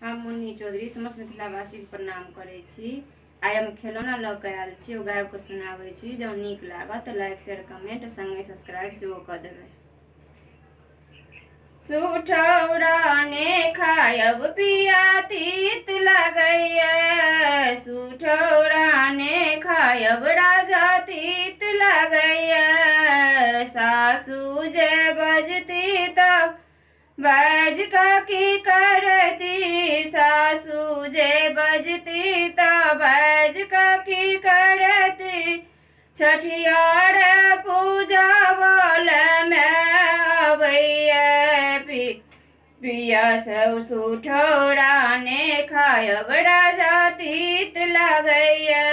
हम मुन्नी चौधरी समस्त मिथिलावासीके प्रणाम करै छी। आइ हम खेलौना लऽ कऽ आयल छी, ओ गाबि कऽ सुनाबै छी। जँ नीक लागत तऽ लाइक, शेयर, कमेंट सङ्गे सब्सक्राइब सेहो कऽ देबै। सुठौरा ने खायब पिया तीत लगैया, सुठौरा ने खायब राजा तीत लगैया। सासु जे बजती तऽ बाजि कऽ की करती, सासु जे बजती तऽ बाजि कऽ की करती। छठियार पूजा बलमे अबैया, पिया सब सुठौरा ने खायब राजा तीत लगैया।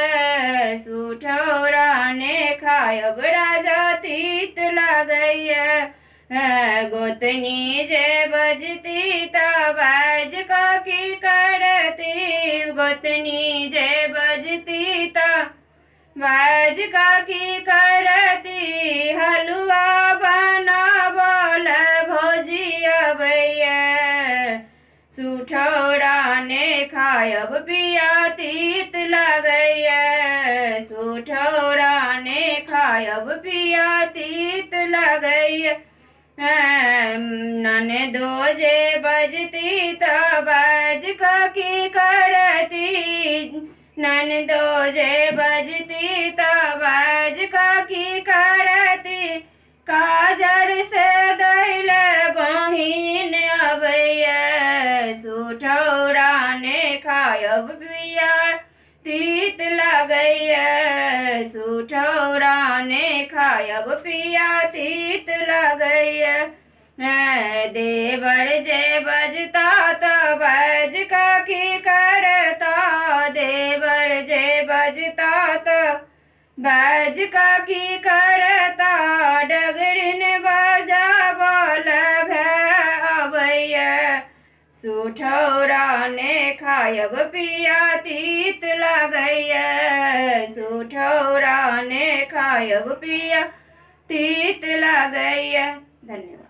सुठौरा ने खायब राजा तीत लगैया। गोतनी जे बजती तऽ बाजि कऽ की करती, गोतनी जे बजती तऽ बाजि कऽ की करती। हलुआ बनाबल भौजी अबैया, सुठौरा ने खायब पिया तीत लगैया। सुठौरा ने खायब पिया तीत लगैया। ननदो जे बजती तऽ बाजि कऽ की करती, ननदो जे बजती तऽ बाजि कऽ की करती। काजर से दैल बहिन अबैया, सुठौरा ने खायब पिया तीत लगैया। सुठौरा ने खायब पिया तीत लगैया। देवर जे बजता तऽ बाजि कऽ की करता, देवर जे बजता तऽ बाजि कऽ की करता। डगरिन बजाबल भए अबैया, सुठौरा ने खायब पिया तीत लगैया। सुठौरा ने खायब पिया तीत लगैया। धन्यवाद।